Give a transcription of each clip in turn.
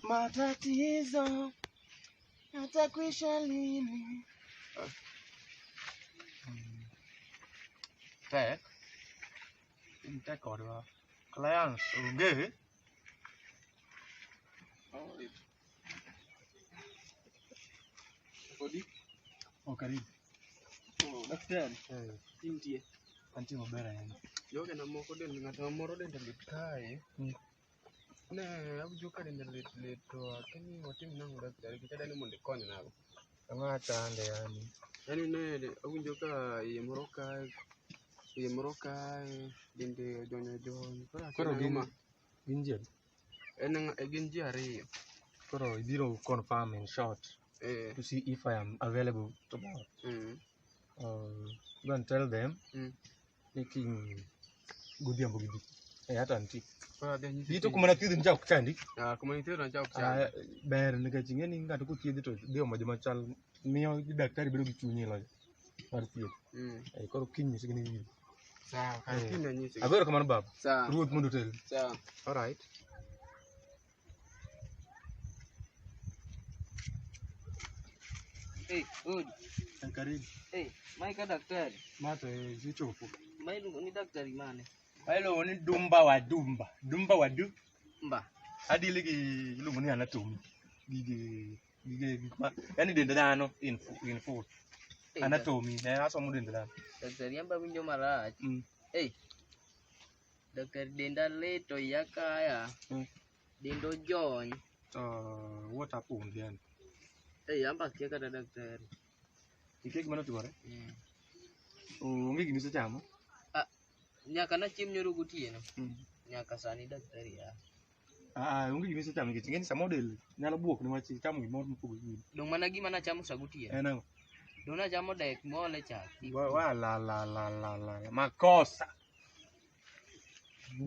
Matatizo yatakwisha lini? Tek. In tek kodwa. Clients onge. Kodi? Oh, karibu. Oh, daktari. Eh, Intie. antie maber ahinya. Joge na moko del ng'ato moro dende lit kae. Ne awinjo ka dende lit lit to akia ni watim nang'o daktari nikech adwa ni mondo ikonynago. Ang'o chande yani? Yaani ne awinjo ka iye moro kae, iye moro kae, dende ojony ojony. Koro akia Koro nang'o gin ma gin ji adi? en gin ji ariyo. Koro ibiro confirm in short Eh. to see if I am available tomorrow. Go and tell them ni kiny godhiambo gibi. Eh, hata nitie. Koro adhi anyisi Ito kiny. kuma nathiedhi ni ok chandi. Ah, kuma nithiedho cha ok chandi. Ah, ber nikech ing'e ni ng'ato kothiedhi to dhi omo joma chal miyo daktari bedo gi chuny ilo mar thieth. Eh, koro kiny nyisgi ni ibiro. Sawa, kare Eh. kiny anyisgi. Ago erokamano baba. Sawa. Ruoth mondo otelni. Sawa. All right. Hey, good. Eh, karibu. Hey, mae ka daktari. Ma to isechopo. Ma iluongo ni daktari mane? Ma iluongo ni Dumba wa Dumba. Dumba wa Du. Mba. Adili gi iluongo ni anatomy. Gige gige gik ma yani dend dhano in full. Hey, Anatomy. Eh, asomo dend dhano. Daktari amba winjo marach. Hey. Daktari denda lit to iya kaya. Denda ojony. To what happened then? Hey, amba akia kata daktari. Ikia gima notimore? Onge gima isechamo? Ah, nyaka nachiem nyoro gotieno. Nyaka sani daktari ya. Ah, onge gima isechamo nikech ing'e ni samoro del nyalo buok niwach ichamo gimoro mopogore gi gino. Dong' mana gima nachamo sa gotieno. En ang'o? Dong' nachamo dek moole chak. Wa la la la la la la. Makosa.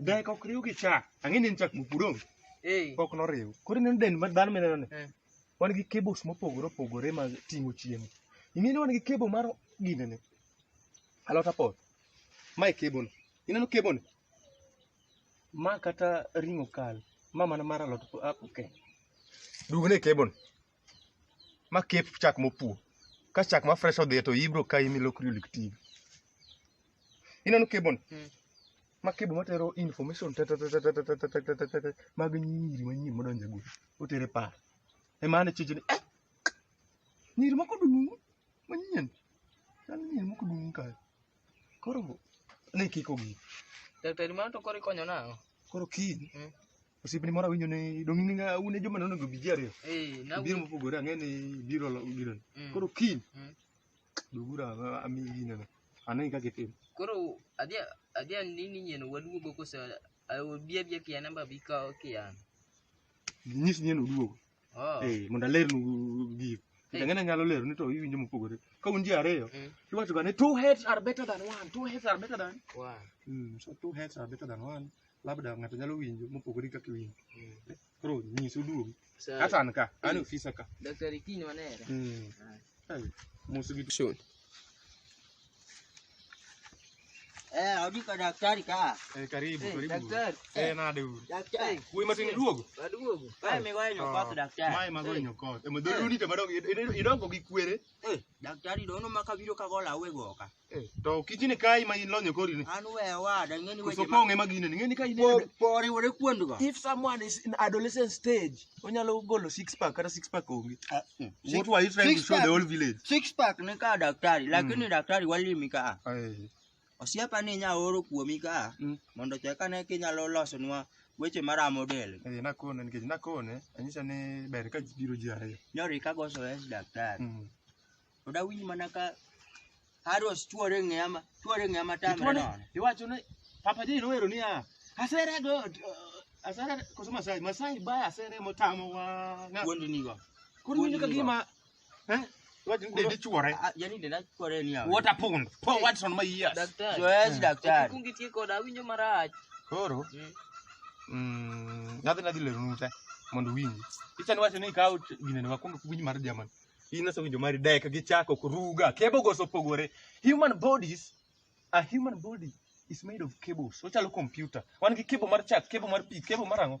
Dek ok riw gi chak. Ang'e ni en chak mopudong'. Eh. Pok noriw. Koro ineno dend mar dhano mineno ni. Eh. Wan gi cables mopogore opogore mag ting'o chiemo. Ing'e ni wan gi cable mar ginene. Alot apoth. Mae cable ni. Ineno cable ni? Ma kata ring'o kal. Ma mana mar alot apoke. Duogne cable ni. Ma kep chak mopuo. Ka chak ma fresh odhi to ibro kayi milokri olik tigo. Ineno cable ni? Ma cable matero information te te te te te te te te te te te mag nyiri manyien modonjo e gweng'. Otere paro. Ema an e cheche ni eh! Nyiri moko dung' manyien. Chal ni nyiri moko dung' kae. Koro ne kiko gini. Daktari mano to koro ikonyo nang'o? Koro kiny osiepni moro awinjo ni dong' in un e joma nonego bi ji ariyo. Eh, na Ibiro mopogore ang'e ni ibiro gino. Koro kiny duguru amiyi ginene. Ane kaka itimo. Koro adhi adhi nini nyien waduogo koso obi abiya kiana ba bi kawo kiana. Nyis ni en oduogo. Oh. Eh, mondo alernu gigo. Nikech ang'e ni anyalo lero ni to iwinjo mopogore. Ka un ji ariyo, iwacho ga ni two heads are better than one. Two heads are better than one. So two heads are better than one. Labda ng'ato nyalo winjo mopogore gi kaka iwinjo. Koro nyis oduogi. Sawa. Kata an ka, an e ofisa ka. Daktari kiny wanere. Hey, mos gi Shon. Eh, odi ka daktari ka. Eh, karibu, Eh, karibu. daktari. Eh, nade uru? Daktari. Wuoyi matin iduogo? Aduogo. Mae migoyo koth daktari. Mae magoyo nyokoth. Ema dholuni to madongo idongo gi kwere. Eh, daktari dono maka biro ka gola awe goka. Eh, to kichini kai ma in lonyo kori ni. An we wada ng'eni Koso weche pong' ema gine ni ng'eni ka in Po oriwore kuond go. If someone is in adolescent stage, onyalo golo six pack kata six pack onge. What were you trying to show the whole village? Six pack ni ka daktari, lakini daktari walimi ka. Eh. Osiepa ni nya oro kuomi ka mondo chek ane kinyalo losonwa weche maramo del. Eh, nakone nikech nakone anyisa ni ber ka ji biro ji ariyo. Nyori ka goso es daktari. To dawinj mana ka Haros chuore ng'eya ma chuore ng'eya matamre Ituone, nono. iwacho ni Papa Jay nowero niya, asere go asere koso Masai, Masai baya asere motamo wang'a. Wuondi nigo. Koro iwinjo ka gima eh iwacho ni dendi chuore. Yani denda chuore ni yawa. What a pund. Pour words on my ears. Daktari. Zoezi daktari. Ok ikwong itie koda awinjo marach. Koro nadhi nadhi leronu te mondo uwinji. Ichani wacho ni ikaw ginene wakwongo winj mar German. In osewinjo mari dek gi chak ok ruga. Cable go osepogore. Human bodies, a human body is made of cables. Ochalo computer. Wan gi cable mar chak, cable mar pi, cable mar ang'o?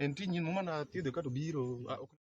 En tich nyien mana thiedho ka to biro. Ah, ok.